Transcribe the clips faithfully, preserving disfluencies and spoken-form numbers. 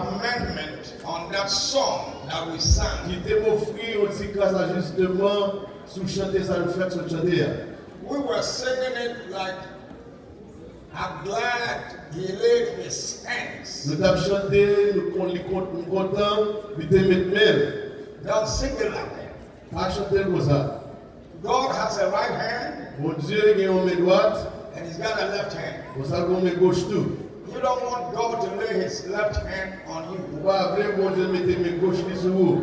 amendment on that song that we sang. Kite m ofri yon ti kras ajisteman sou chante sa nou fèt sot chante a. We were singing it like, "I'm glad he laid his hands." Nou t ap chante, nou kon-, li kon-, nou kontan, li te met men l. Don't sing it like that. Pa chante l konsa. God has a right hand. Bondye gen yon men dwat. And he's got a left hand. Konsa l gen yon men goch tou. You don't want God to lay his left hand on you. Ou pa vle Bondye mete men goch li sou ou.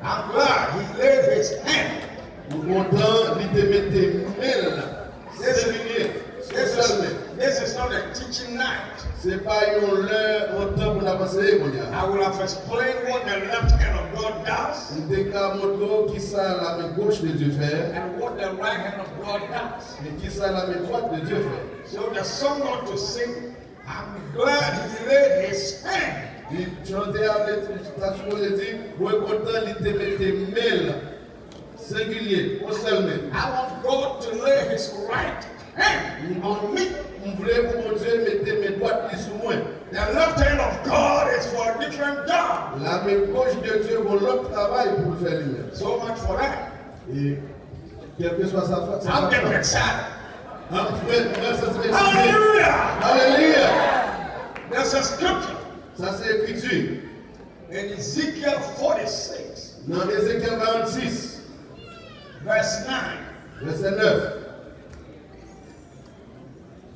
I'm glad he laid his hand. Nou kontan li te mete men l la. This, this is, this is not a teaching night. Se pa yon lè, yon tan pou n ap anseye kounye a. I will have explained what the left hand of God does. M te ka montre w kisa la men goch de Dye fè. And what the right hand of God does. E kisa la men dwat de Dye fè. So the song want to sing, "I'm glad he laid his hand." Li chante a, li ta sipoze di, mwen kontan li te mete men l. Sengilye, yon sèl men. I want God to lay his right hand on me. M vle pou Bondye mete men dwat li sou mwen. The left hand of God is for a different job. La men goch de Dye gon lòt travay pou l fè li menm. So much for that. E kèlkeswa sa, sa I'm getting excited. An frè, mwen santi m eksite. Hallelujah! Alelouya! There's a scripture. Sa se ekriti. In Ezekiel forty-six, nan Ezekyèl karannsis, verse nine. Vèsè nèf.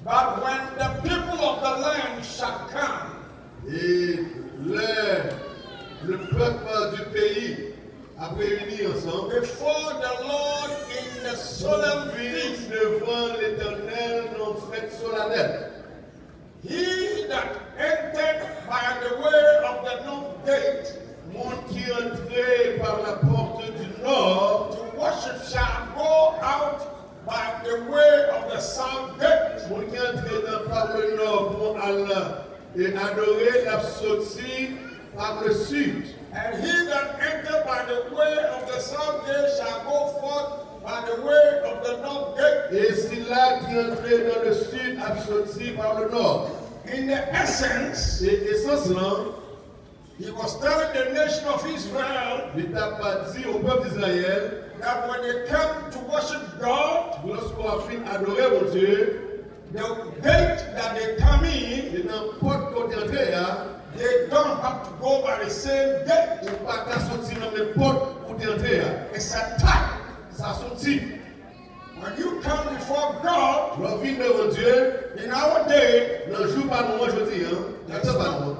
But when the people of the land shall come, E lè le peuple du pays ap reyini ansanm before the Lord in the solemn feast, devan Letènèl nan fèt solanèl. He that entered by the way of the north gate, moun ki antre pa la porte du nord, to worship shall go out by the way of the south gate. Moun ki antre nan pa le nò pou al e adore, l ap soti pa le sud. And he that enter by the way of the south gate shall go forth by the way of the north gate. E sila ki antre nan le sud ap soti pa le nò. In the essence, e esans lan, he was telling the nation of Israel, li t ap di o pèp Izrayèl, that when they come to worship God, lòske w ap vin adore Bondye, the gate that they come in, e nan pòt ke w te antre a, they don't have to go by the same gate. Ou pa ka soti nan menm pòt ou te antre a. It's a type. Sa se yon tip. When you come before God, lè w vin devan Dye, in our day, nan jou pa nou an jodi a, nan tan pa nou an,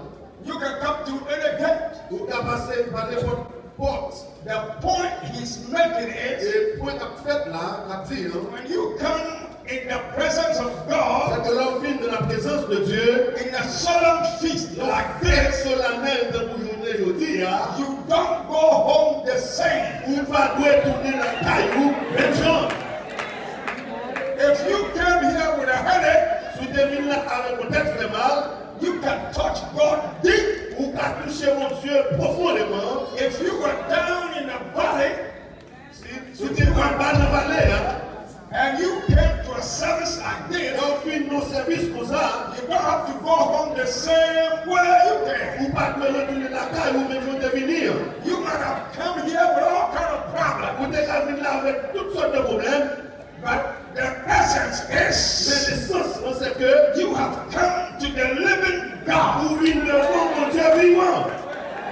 you can come to any gate. Ou ka pase pa nenpòt pòt. The point he's making is, e pwen k ap fèt la, k ap di an, when you come in the presence of God, se ke lè w vin nan la prezans de Dye, in a solemn feast like this, solanèl tankou jounen jodi a, you don't go home the same. Ou pa dwe tounen lakay ou menm jan. If you came here with a headache, si w te vin la avèk yon tèt fè mal, you can touch God deep. Ou ka touche Bondye pwofondeman. If you were down in a valley, si, si w te anba nan vale a, and you came to a service like this, lè w vin nan sèvis konsa, you don't have to go home the same way you came. Ou pa dwe retounen lakay ou menm jan w te vini an. You might have come here with all kind of problems. Ou te ka vin la avèk tout sòt de pwoblèm. But the essence is, men esans lan se ke, you have come to the living God. Ou vin devan Bondye vivan.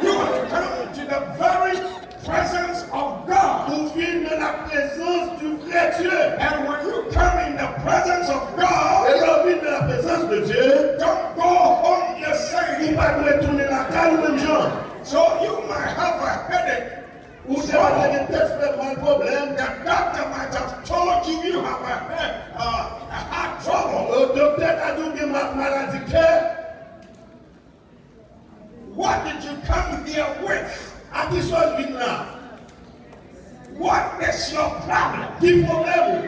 You have come to the very presence of God. Ou vin nan la prezans du vrai Dieu. And when you come in the presence of God, e lè w vin nan la prezans de Dye, don't go home the same. Ou pa dwe tounen lakay ou menm jan. So you might have a headache. Ou te ka gen tèt fè mal, pwoblèm. The doctor might have told you you have a head, uh, a heart trouble. Doktè ta di w gen ma-, maladi kè. What did you come here with? A ki sa w vin la? What is your problem? Ki pwoblèm ou?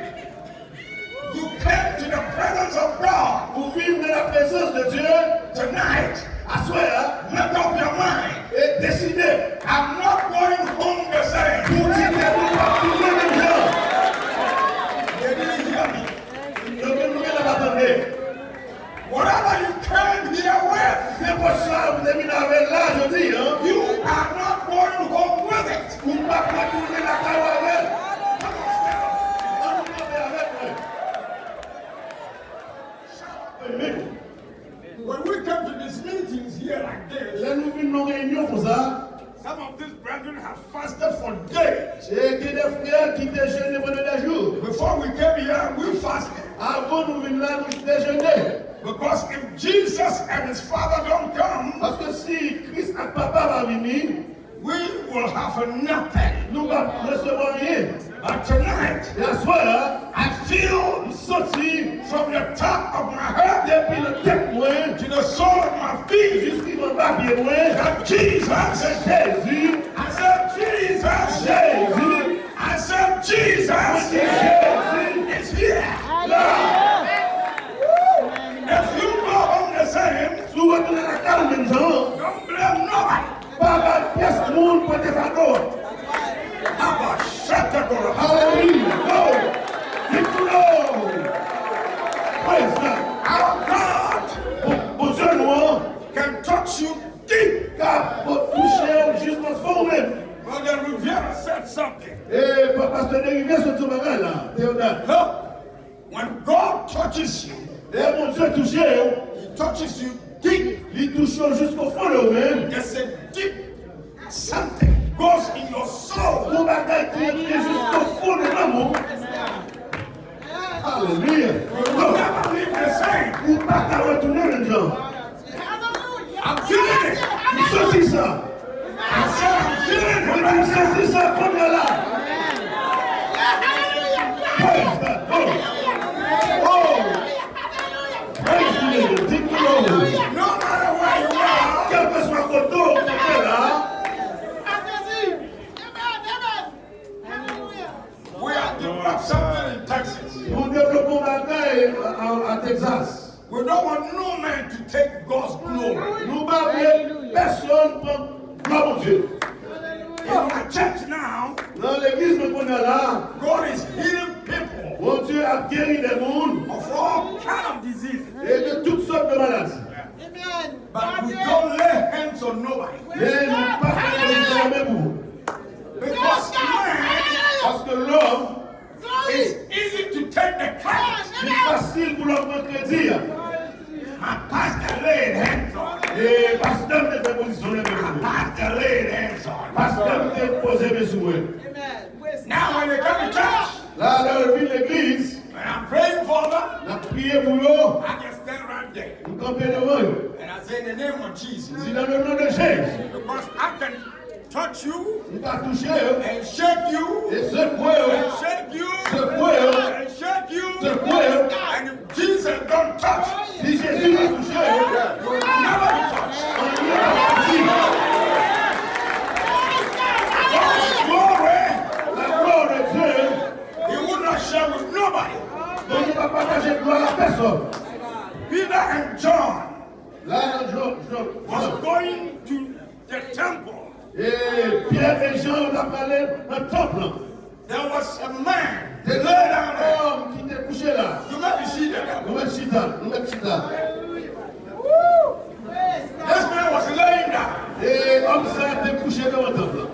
You came to the presence of God. Ou vin nan la prezans de Dye. Tonight, aswè a, make up your mind. E deside. I'm not going home the same. Pou di ke ou p ap tounen menm jan. They didn't hear me. Yo, nou gen la pa tande. Whatever you came here with, se Pòch sa a, ou te vin avè l la jodi a. You are not going home with it. Ou p ap retounen lakay ou avè l. Come on, stand up. Ann nou kanpe avèk mwen. Shout out amen. When we come to these meetings here like this, lè nou vin nan reyinyon konsa, some of these brethren have fasted for days. E gen de frè ki te jene pandan de jou. Before we came here, we fasted. Avan nou vin la, nou te jene. Because if Jesus and his Father don't come, paske si Kris ak Papa pa vini, we will have nothing. Nou p ap resevwa anyen. But tonight, aswè a, I feel, m santi, from the top of my head, depi nan tèt mwen, to the sole of my feet, jiska anba pye mwen, that Jesus, ke Jezi, I said, Jesus, Jezi, I said, Jesus, Jezi, is here. La. If you go home the same, si w retounen lakay ou menm jan, don't blame nobody. Pa bay pyès moun pote fado a. Abba, shaka, gora. Hallelujah. Glory. Big glory. Praise God. Our God, Bon, Bondye nou an, can touch you deep. Ka touche w jis nan fon ou menm. Brother Riviera said something. E pa-, Pastè Derivière sot di yon bagay la, Theodore. Look, when God touches you, lè Bondye touche w, He touches you deep. Li touche w jis o fon de ou menm. There's a deep something goes in your soul. Yon bagay ki antre jis o fon de nanm ou. Aleluya. You will never live the same. Ou pa ka retounen menm jan. I'm feeling it. M santi sa. I said, I'm feeling it. Mwen di, m santi sa kounye a la. Praise God. Oh. Oh. Praise the Lord. Di glory. No matter where you are. Kèlkeswa kote w kanpe la. We have developed something in Texas. Nou devlope yon bagay a, a, a Texas. We don't want no man to take God's glory. Nou pa vle pèsonn pran glwa Bondye. In my church now, nan legliz mwen kounye a la, God is healing people, Bondye ap geri de moun, of all kind of diseases, e de tout sòt de maladi. Amen. But we don't lay hands on nobody. Men nou pa fè impozision de men pou ou. Because man, paske lòm, it's easy to take the credit. Li fasil pou lòm pran kredi a. My pastor laid hands on. E pastè m te fè impozision de men pou mwen. My pastor laid hands on. Pastè m te poze men sou mwen. Now when they come to church, la, lè yo vin legliz, when I'm praying for them, n ap priye pou yo, I just stand right there. M kanpe devan yo. And I say, in the name of Jesus. M di nan le non de Jezi. Because I can touch you, m ka touche yo, and shake you, e sekwe yo, and shake you, sekwe yo, and shake you, sekwe yo. And if Jesus don't touch, si Jezi pa touche yo, you will never be touched. Anyen pa pati. God's glory, la gloire de Dieu, He would not share with nobody. Bondye pa pataje glwa a pèsonn. Peter and John, la, Jan, Jan, was going to the temple. E Pyè e Jan yo t ap prale nan tanp lan. There was a man. Te gen yon nonm ki te kouche la. You may be seated. Nou mèt chita, nou mèt chita. This man was laying down. E nonm sa a te kouche devan tanp lan.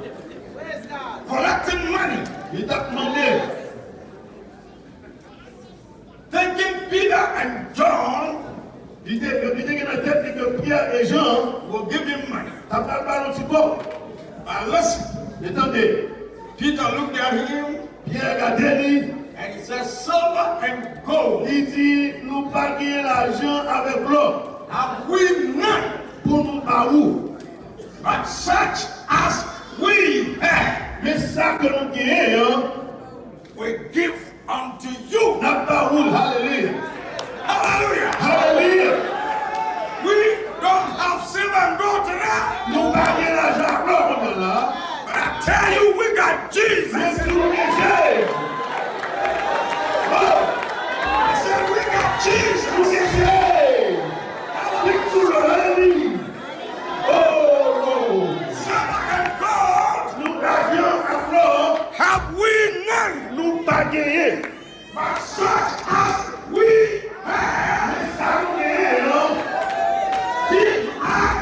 Collecting money. Li t ap mande. Thinking Peter and John, li te, li te gen nan tèt li ke Pyè e Jan will give him money. T ap pral ba l yon ti kòb. But listen, men tande. Peter looked at him, Pyè gade li, and he said, silver and gold, li di, nou pa gen lajan avèk lò, have we none, pou nou ba ou. But such as we have, men sa ke nou genyen an, we give unto you. N ap ba ou l. Hallelujah. Hallelujah. Hallelujah. We don't have silver and gold tonight. Nou pa gen lajan ak lò kounye a la. But I tell you, we got Jesus. Men si nou gen Jezi. Oh. I said, we got Jesus. Nou gen Jezi. Hallelujah. Hallelujah. Oh, oh. Silver and gold, nou lajan ak lò, have we none. Nou pa genyen. But such as we have, men sa nou genyen an, give I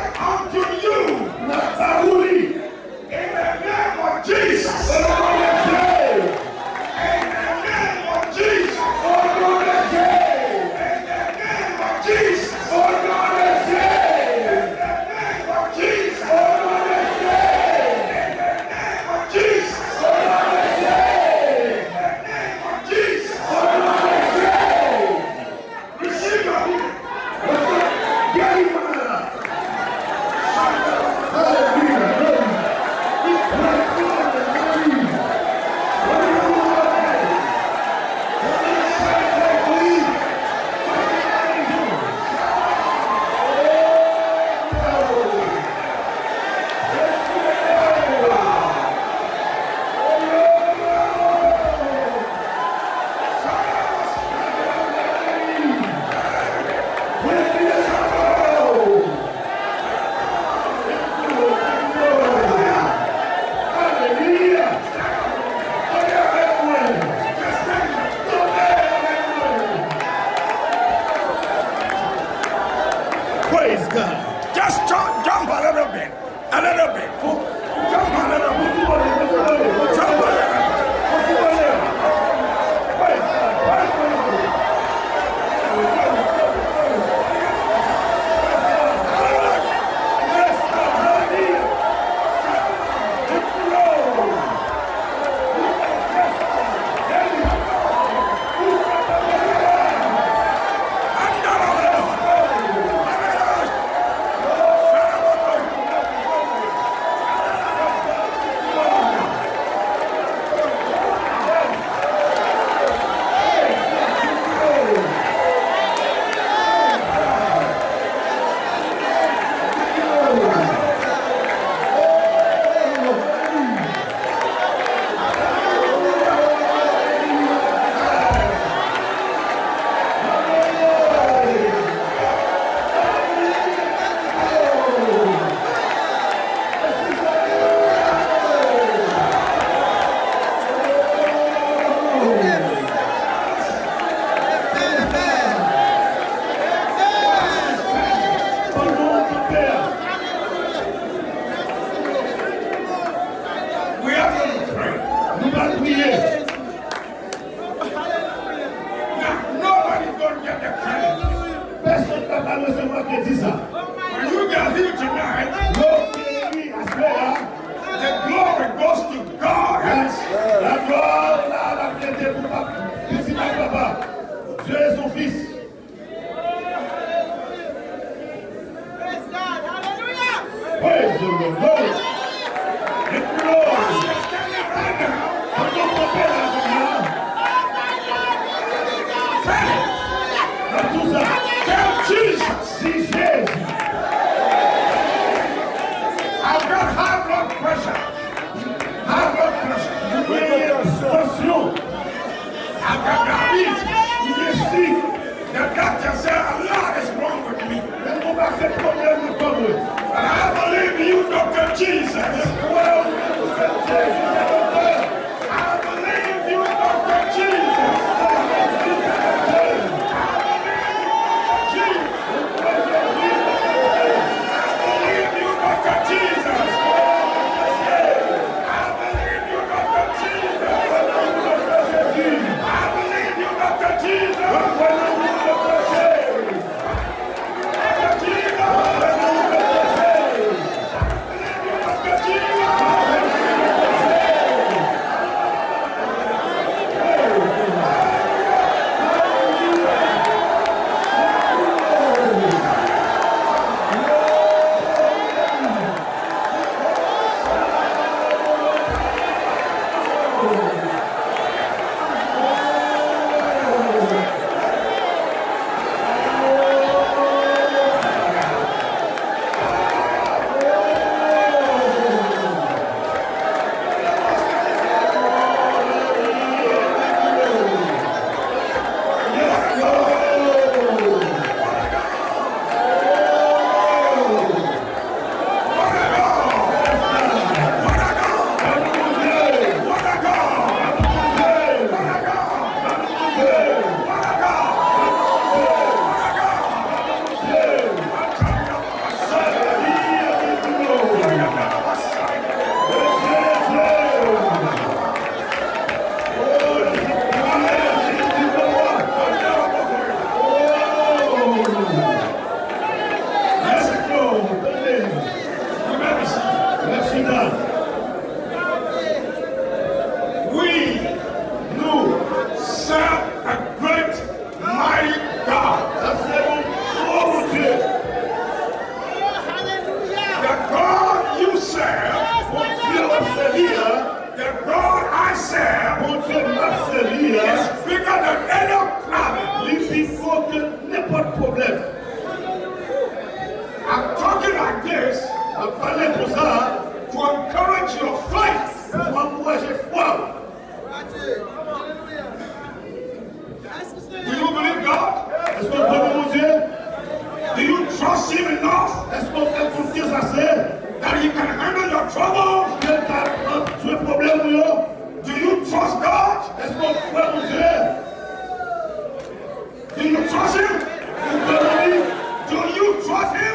Praise God. Just jump, jump a little bit. A little bit. Jump a little bit. Jump a little bit. Praise God. Praise God. Hallelujah. Yes, God. Hallelujah. Yes, Lord. We are gonna pray. Nou pral priye. Now, nobody's gonna get the credit. Pèsonn pa pral resevwa kredi sa. When you got here tonight, lè w vini aswè a, the glory goes to God. Laglwa, la, la fierté pou pap, pitit ak papa. Dieu et son fils. Praise God. Hallelujah. Praise the Lord. Glory. Lift the Lord. Pandan w kanpe la, kounye a. Say it. Nan tout sa. Tell Jesus. Di Jezi. I've got high blood pressure. High blood pressure. Mwen gen tansyon. I've got diabetes. Mwen gen sik. The doctor said a lot is wrong with me. Men gon pakèt pwoblèm nan kò mwen. But I believe you, Doctor Jesus. Mwen kwè ou menm ou se Jezi, se Doktè. I believe you, Doctor Jesus. Mwen kwè Jezi se Doktè. I believe you, Doctor Jesus. Mwen kwè Jezi se Doktè. I believe you, Doctor Jesus. Mwen kwè Doktè Jezi. I believe you, Doctor Jesus. Mwen kwè nan ou, Doktè Jezi. I believe you, Doctor Jesus. Mwen kwè nan ou, Doktè Jezi. Doctor Jesus. Mwen kwè nan ou, Doktè Jezi. I believe you, Doctor Jesus. Wi, nou serve a great, mighty God. Sa se yon gwo Bondye. The God you serve, Bondye w ap sèvi a, the God I serve, Bondye m ap sèvi a, is bigger than any problem. Li pi gwo ke nenpòt pwoblèm. I'm talking like this, mwen pale konsa, to encourage your faith, pou ankouraje fwa w. Do you believe God? Èske w kwè nan Bondye? Do you trust Him enough? Èske w fè konfyans ase? That He can handle your trouble? Ke l ka pran swen pwoblèm ou yo? Do you trust God? Èske w kwè Bondye? Do you trust Him? Èske w kwè nan li? Do you trust Him?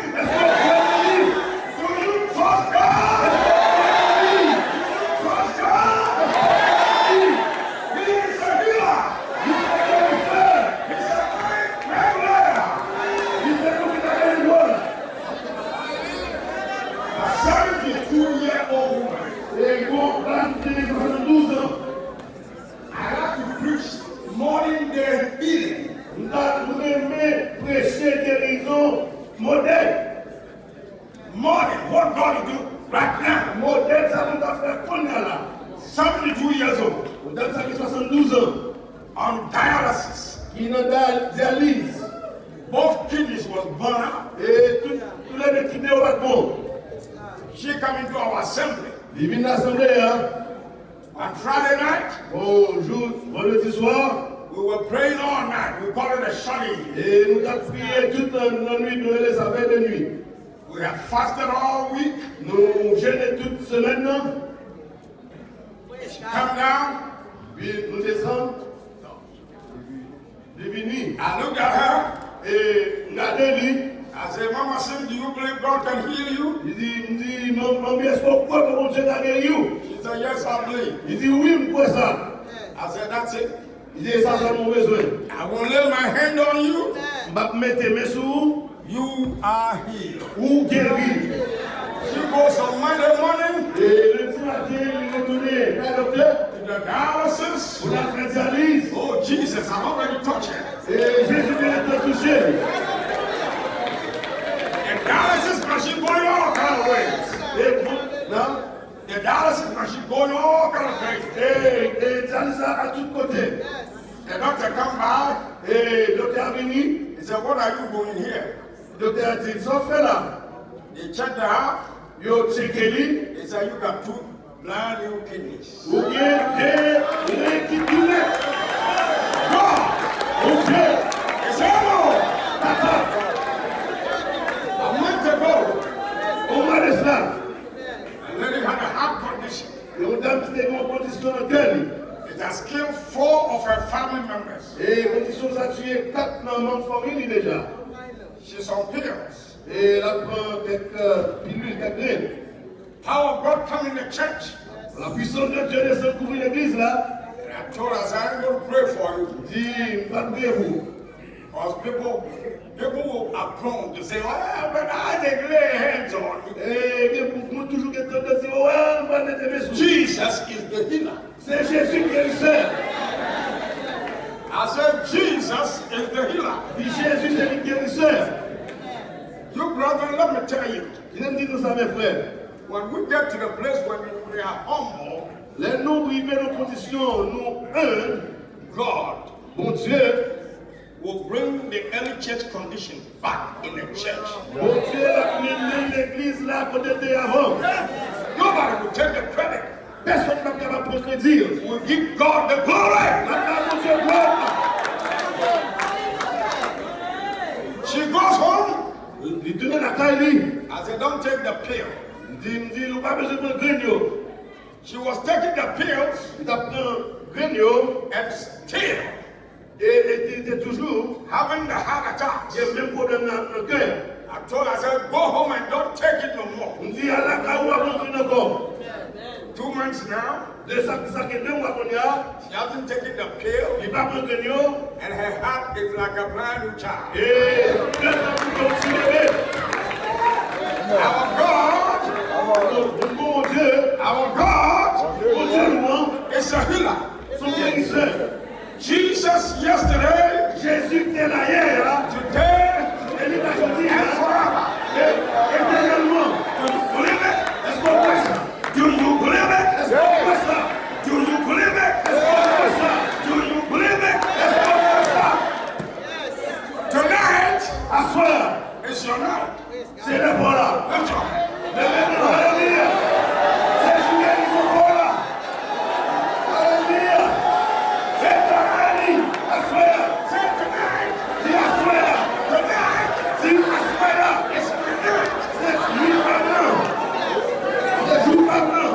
Preche gerizon modèl. Modèl, what God is doing right now. Modèl sa nou ta fè kounye a la. Seventy-two years old. Yon dam sa gen swasanndouz an. On dialysis. Ki nan da-, dyaliz. Both kidneys was blown out. E tout, toulède kidne yo pa t bon. She come into our assembly. Li vin nan asanble a. On Friday night, yon jou vandredi swa, we were praying all night. We call it a shut-in. E nou t ap priye tout nan, nan nwit, nou rele sa vèy de nwi. We have fasted all week. Nou jene tout semèn nan. She come down. Epi nou desann. Li vini. I look at her. E m gade li. I say, "Mama Sim, do you believe God can heal you?" Li di, m di, "Manmi, èske w kwè ke Bondye ka geri w?" She said, "Yes, I believe." Li di, "Wi, m kwè sa." I said, "That's it." Li di, "E sa sèlman w bezwen." I will lay my hand on you. M p ap mete men sou ou. You are healed. Ou geri. She goes on Monday morning. E lendi maten, li retounen kay doktè. To the dialysis. Pou l al fè dyaliz. Oh, Jesus, I've already touched it. E Jezi te gentan touche l. The dialysis machine going all kind of ways. E bon, nan? The dialysis machine going all kind of places. E, e dyaliz la a tout kote. The doctor come by. E doktè a vini. He said, "What are you doing here?" Doktè a di, "Sa w fè la?" They checked her out. Yo tcheke li. They said, "You got two brand new kidneys." Ou gen de ren ki tou nèf. God! Bondye! He said, "Oh, papa." A month ago, yon mwa de sa, a lady had a heart condition. Yon dam ki te gen yon kondisyon nan kè li. It has killed four of her family members. E kondisyon sa tiye kat nan manm fanmi li deja. She's on pills. E l ap pran kèk, euh, pilil, kèk grenn. Power of God come in the church. Lapwisans de Dye desann kouvri legliz la. And I told her, I said, "I'm gonna pray for you." Di, "M pral priye pou ou." Because people, people are prone to say, "Well, but I just lay hands on you." E gen moun, moun toujou gen tandans di, "Wè, m pral mete men sou ou." Jesus is the healer. Se Jezi ki gerisè. I said, "Jesus is the healer." Di, "Jezi se li ki gerisè." You brother, let me tell you. Kite m di nou sa, mes frères. When we get to the place when we are humble, lè nou rive nan kondisyon nou enb, God, Bondye, will bring the early church condition back in the church. Bondye ap mennen legliz la kote l te ye avan. Nobody will take the credit. Pèsonn p ap kapab pran kredi. We give God the glory. N ap ba Bondye glwa. She goes home. Li tounen lakay li. I said, "Don't take the pill." M di, m di, "Ou pa bezwen pran grenn yo." She was taking the pills. Li t ap pran grenn yo. And still, e, e li te toujou having the heart attack. Gen menm pwoblèm nan, nan kè. I told her, I said, "Go home and don't take it no more." M di, "Al lakay ou, pa pran grenn ankò." Two months now. De sa, sa gen de mwa kounye a. She hasn't taken the pill. Li pa pran grenn yo. And her heart is like a brand new child. E kè l tankou yon ti bebe. Our God, Bon, bon, Bondye, our God, Bondye nou an, is a healer. Se yon gerisè. Jesus yesterday, Jezi ki te la yè a, today, e li la jodi a, and forever. E etènèlman. Do you believe it? Èske w kwè sa? Do you believe it? Èske w kwè sa? Do you believe it? Èske w kwè sa? Do you believe it? Èske w kwè sa? Tonight, aswè a, is your night. Se lè pa w la. Lift your hand. Leve men w, alelouya. Se jou gerizon pa w la. Alelouya. Se tonight, aswè a. Say tonight. Di aswè a. Tonight. Di aswè a. It's my night. Se jou pa m nan. Se jou pa m nan.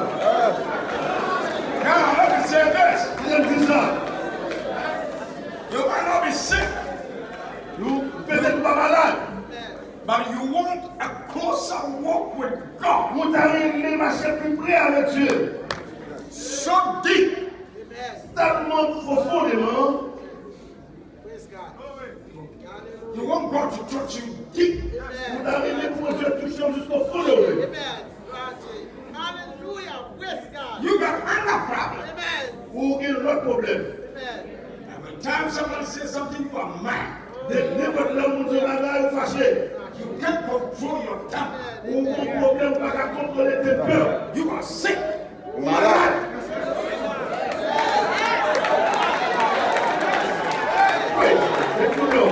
Now, let me say this. Kite m di sa. You might not be sick. Nou, petèt ou pa malad. But you want a closer walk with God. Ou ta renmen mache pi pre avèk Dye. So deep. Tèlman pwofondéman. You want God to touch you deep. Ou ta renmen pou Bondye touche w jisko fon de ou. You got other problem. Ou gen lòt pwoblèm. Every time somebody says something, you are mad. De nenpòt lè You can't control your temper. Ou gon pwoblèm, ou pa ka kontwole tenpè w. You are sick. Ou malad. Wi, se pou nou.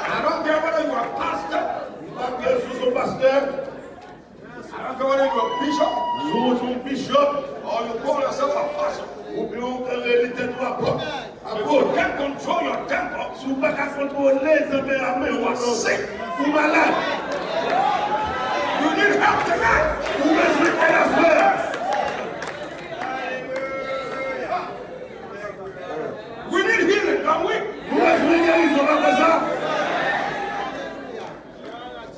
I don't care whether you are pastor. M pa kè si w se yon pastè. I don't care whether you are bishop. Si w se yon bishop. Or you call yourself apostle. Oubyen ou ka rele tèt ou apot. If you can't control your temper, si w pa ka kontwole tanperaman w, you are sick. Ou malad. You need help tonight. Ou bezwen èd aswè a. We need healing, don't we? Nou bezwen gerizon, pa vre sa?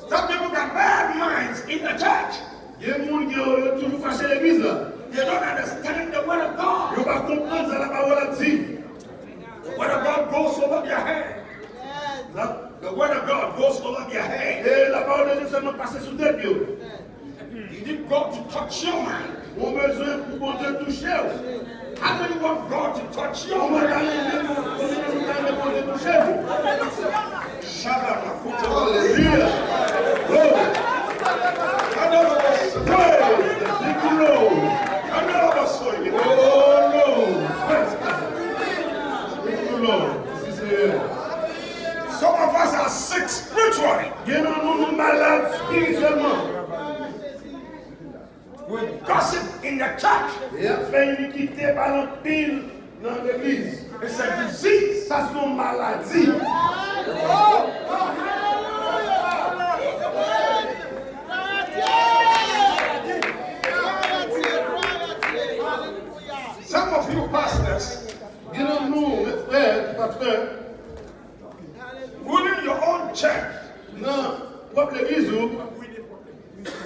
Some people got bad minds in the church. Gen moun gen yo, yo toujou fache legliz la. They don't understand the word of God. Yo pa konprann sa lapawòl la di. The word of God goes over their head. La, the word of God goes over their head. E lapawòl de Dye sèlman pase sou tèt yo. You need God to touch your mind. Ou bezwen pou Bondye touche w. How many want God to touch your mind? Konbyen moun ta renmen Bondye touche nou? Shabba. Aleluya. Glory. Praise the Lord. Oh, Lord. Praise God. Thank you, Lord. Merci, Seigneur. Some of us are sick spiritually. Gen nan nou, nou malad espirityèlman. We gossip in the church. Y ap fè inikite pale anpil nan legliz. It's a disease. Sa se yon maladi. Some of you pastors, gen nan nou, frè ki pastè, ruling your own church. Nan pwòp legliz ou.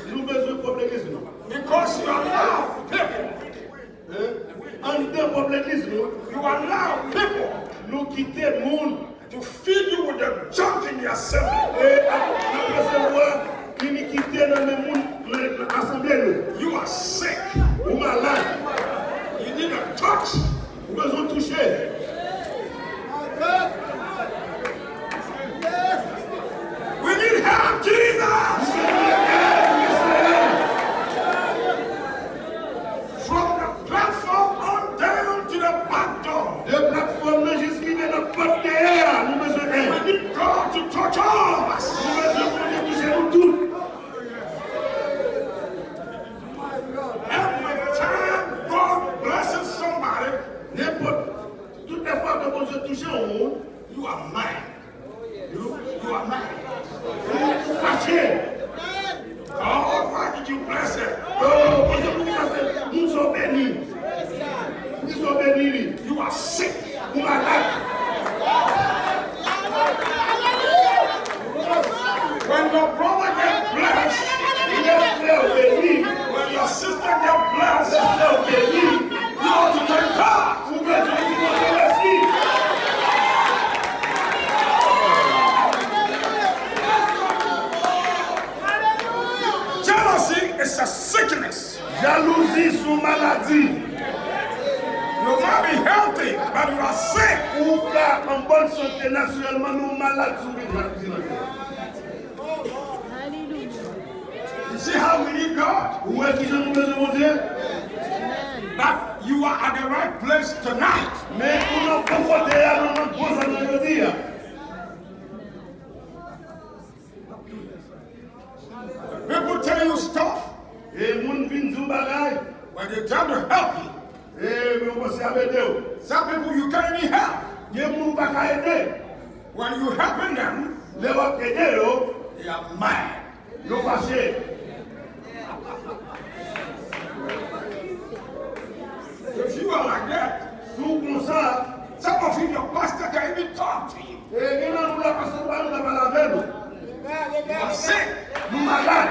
Nou bezwen pwòp legliz nou. Because you allow people. Hein? Anndan pwòp legliz nou. You allow people. Nou kite moun. To feed you with the junk in the assembly. E ap, n ap resevwa inikite nan men moun nan, nan asanble nou. You are sick. Ou malad. You need a touch. Ou bezwen touche. We need help, Jesus! From the platform on down to the back door. De platfòm nan jis rive nan pòt dèyè a, nou bezwen èd. We need God to touch all of us. Nou bezwen Bondye touche nou tout. Every time God blesses somebody, nenpòt, tout lè fwa ke Bondye touche yon moun, you are mad. You, you are mad. Ou, ou fache. God, why did you bless her? Oh, Bondye, poukisa se moun sa w beni? Poukisa w beni li? You are sick. Ou malad. When your brother get blessed, lè frè w beni, when your sister get blessed, lè sè w beni, you ought to thank God. Ou bezwen di Bondye mèsi. Jealousy is a sickness. Jalouzi se yon maladi. You might be healthy, but you are sick. Ou ka an bòn sante natirèlman, men ou malad si w gen jalouzi nan kè w. You see how we need God? Ou wè kijan nou bezwen Bondye? But you are at the right place tonight. Men ou nan bon kote a, nou nan bon zòn nan jodi a. People tell you stuff. E moun vin di w bagay. When they try to help you, e yo panse y ap ede w. Some people you can't even help. Gen moun ou pa ka ede. When you helping them, lè w ap ede yo, they are mad. Yo fache. If you are like that, si w konsa, some of you, your pastor can even talk to you. E gen nan nou la, pastè pa nou ka pale avè nou. Pase, nou malad.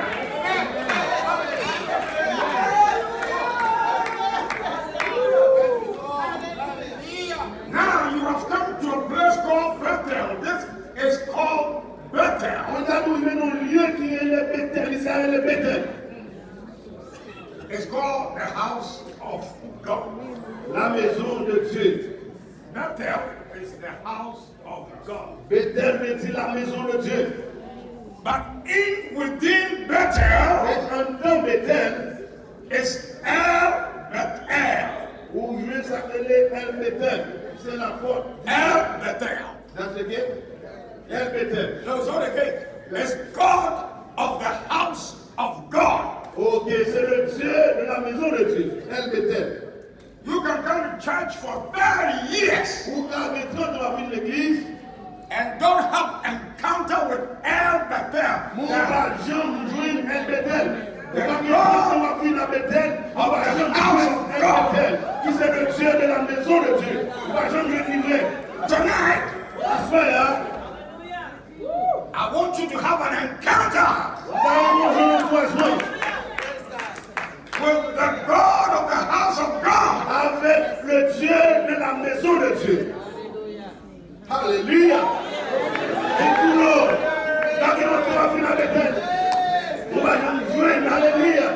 Now you have come to a place called Bethel. This is called Bethel. Kounye a nou rive nan yon lye ki rele Betèl, li sa rele Betèl. It's called the house of God. La maison de Dieu. Bethel is the house of God. Béthel vle di la maison de Dieu. But in within Bethel, men anndan Béthel, is El Bethel. Ou jwenn sa k rele El Bethel. Se lapòt. El Bethel. That's the gate. El Bethel. No, it's not a gate. It's God of the house of God. Ok, c'est le Dieu de la maison de Dieu. El Bethel. You can come to church for thirty years. Ou ka gen trant an w ap vin legliz. And don't have encounter with El Bethel. Men w pa janm jwenn El Bethel. Ou pa gen trant an w ap vin a Bethel, ou pa janm jwenn El Bethel, ki se le Dieu de la maison de Dieu. Ou pa janm jwenn li vre. Tonight, aswè a, I want you to have an encounter. M ta renmen w jwenn ankourajman. With the God of the house of God. Avèk le Dieu de la maison de Dieu. Alelouya. E pou nou, gade yon twa vin avèk mwen. Nou pa janm jwenn, alelouya.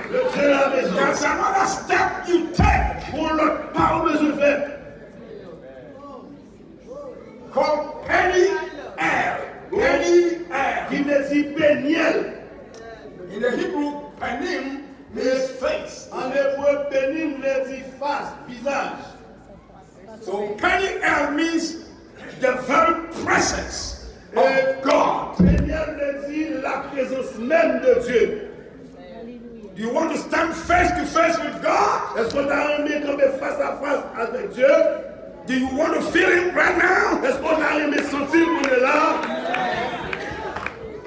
Le Dieu de la maison. There's another step you take. Yon lòt pa ou bezwen fè. Called Peniel. Peniel. Ki vle di Penyèl. In the Hebrew, Panim means face. An ebre, Penim vle di fas, vizaj. So Peniel means the very presence of God. Penyèl vle di la prezans menm de Dieu. Do you want to stand face to face with God? Èske w ta renmen kanpe fas a fas avèk Dye? Do you want to feel him right now? Èske w ta renmen santi l kounye la?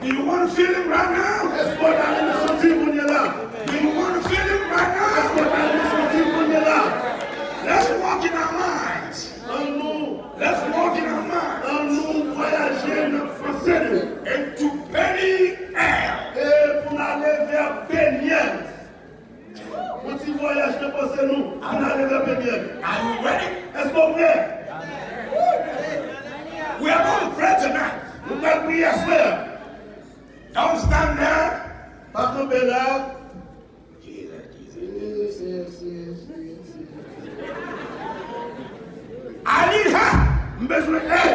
Do you want to feel him right now? Èske w ta renmen santi l kounye la? Do you want to feel him right now? Èske w ta renmen santi l kounye la? Let's walk in our minds. Ann nou, let's walk in our minds. Ann nou vwayaje nan panse nou. And to Peniel. E pou n ale vè Penyèl. Yon ti vwayaj nan panse nou pou n ale vè Penyèl. Are you ready? Èske w prè? We are going to pray tonight. Nou pral priye aswè a. Don't stand there. Pa kanpe la. I need help. M bezwen èd.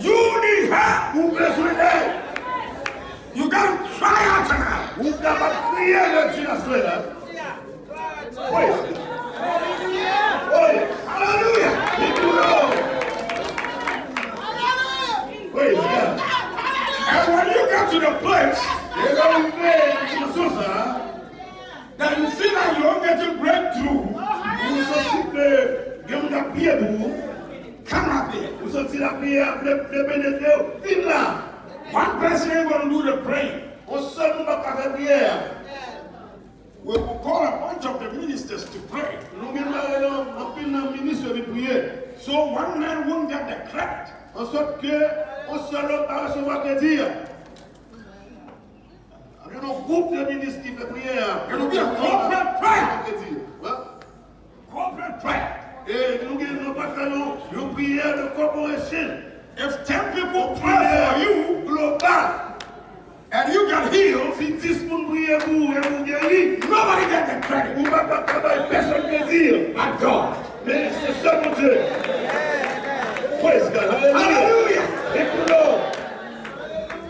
You need help. Ou bezwen èd. You gotta cry out tonight. Ou kapab kriye lè di aswè a. Praise. Oh, yeah. Hallelujah. Praise God. And when you get to the place, e lè w rive nan dimansyon sa a, that you feel like you don't get a breakthrough. Ou santi ke gen moun k ap priye pou ou. Come out there. Ou santi lapriyè a vle, vle penetre w. Vin la. One person ain't gonna do the praying. Yon sèl moun p ap ka fè priyè a. We will call a bunch of the ministers to pray. Nou gen dwa rele anpil nan minis yo vin priye. So one man won't get the credit. Ansòt ke yon sèl lòm pa resevwa kredi a. Gen yon gwoup de minis ki fè priyè a. It'll be a corporate prayer. Corporate prayer. E nou gen, nou pa fè yon, yon priyè de corporation. If ten people pray for you, global. And you get healed, si dis moun priye pou ou e ou geri, nobody get the credit. Ou pa, pa ka bay pèsonn kredi. But God. Men se sèl Bondye. Praise God. Hallelujah. Hallelujah. Thank you, Lord.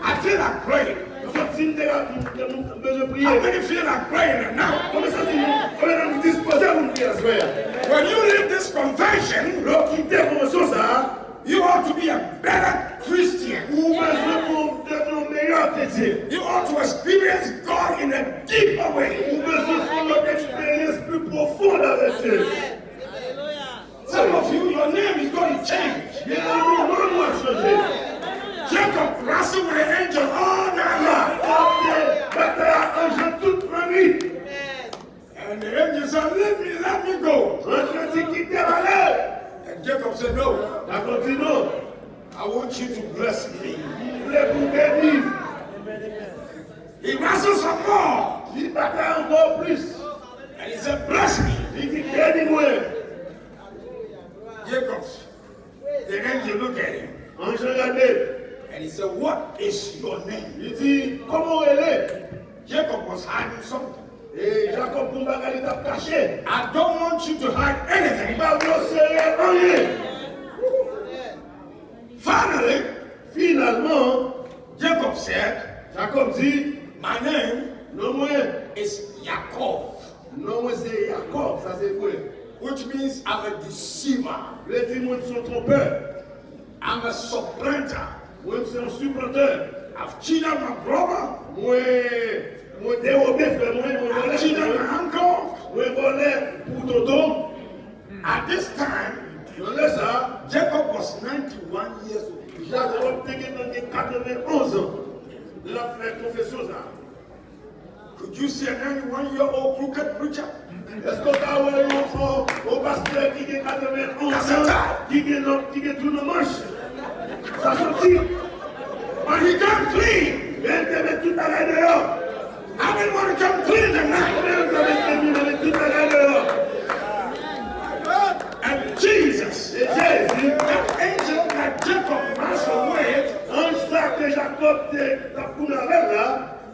I feel like praying. M santi m te ka, m, m, m bezwen priye. How many feel like praying now? Konbyen santi nou, konbyen nan nou dispoze pou n priye aswè a? When you leave this convention, lè w kite konvansyon sa a, you ought to be a better Christian. Ou bezwen pou w devni yon meyè kretyen. You ought to experience God in a deeper way. Ou bezwen fè yon lòt eksperyans pi pwofon avèk Dye. Some of you, your name is going to change. Gen nan nou, non nou ap chanje. Jacob wrestled with the angel all night long. Batay ak anj lan tout lannwit. And the angel said, "Leave me, let me go." Anj lan di, "Kite m ale." And Jacob said, "No." Jacob di, "Non. I want you to bless me." M vle pou w beni m. He wrestled some more. Li batay ankò plis. And he said, "Bless me." Li di, "Beni mwen." Jacob, the angel look at him. Anj lan gade. And he said, "What is your name?" Li di, "Kòman w rele?" Jacob was hiding something. E Jakòb gen yon bagay li t ap kache. "I don't want you to hide anything." M pa vle w serye anyen. Finally, finalman, Jacob said, Jakòb di, My name non mwen, is Yaakov, non mwen se Yakòb, sa se ebre, which means I'm a deceiver. Vle di mwen se yon tronpè. I'm a supplanter. Mwen se yon siplantè. I've cheated my brother. Mwen, mwen dewobe frè mwen, mwen vòlè. I've cheated my uncle. Mwen vòlè pou tonton. At this time, nan lè sa, Jacob was ninety-one years old. Jakòb te gentan gen katrevenn onz an lè l ap fè konfesyon sa a. Could you see a ninety-one year old crooked preacher? Èske w ka wè yon, yon, yon pastè ki gen katrevenn onz an, ki gen nan, ki gen twou nan manch? Sa soti. But he come clean. Men l te met tout bagay deyò. How many want to come clean tonight? Konbyen nan nou ta vle met tout bagay deyò? And Jesus, e Jezi, that angel that Jacob wrestled with, anj sa ke Jakòb te t ap kouri avè l la,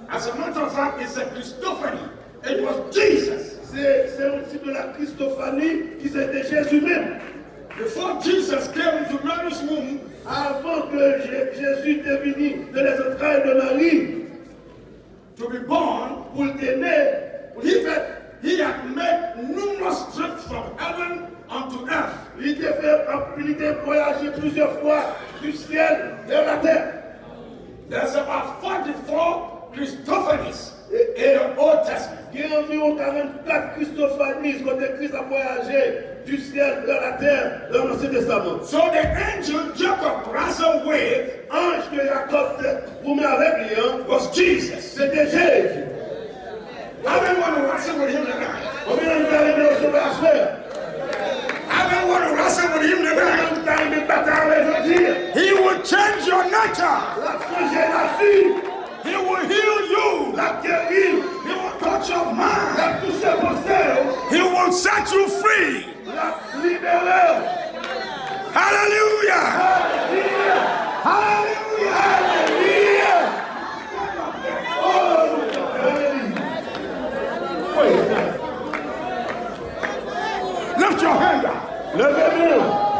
as a matter of fact, it's a Christophany. It was Jesus. Se, se yon tip de la Christophanie ki se te Jezi menm. Before Jesus came into Mary's womb, avan ke Je- Jezi te vini de les entrailles de Marie, to be born, pou l te ne, pou l te fèt, he had made numerous trips from heaven unto earth. Li te fè, li te vwayaje plizyè fwa du ciel vers la terre. There's about forty-four Christophanies in the Old Testament. Gen anviwon karannkat Christophanies kote Kris ap vwayaje du ciel vers la terre dans l'Ancien Testament. So the angel Jacob wrestled with, anj ke Jakòb te goumen avèk li an, was Jesus. Se te Jezi. How many want to wrestle with him tonight? Konbyen nan nou ta renmen resevwa aswè? How many want to wrestle with him tonight? Konbyen nan nou ta renmen batay avè l jodi a? He will change your nature. L ap chanje nati. He will heal you. L ap geri. He will touch your mind. L ap touche panse w. He will set you free. L ap libere w. Hallelujah! Alelouya! Alelouya! Alelouya! Oh, alelouya! Praise God! Lift your hand up. Leve men w.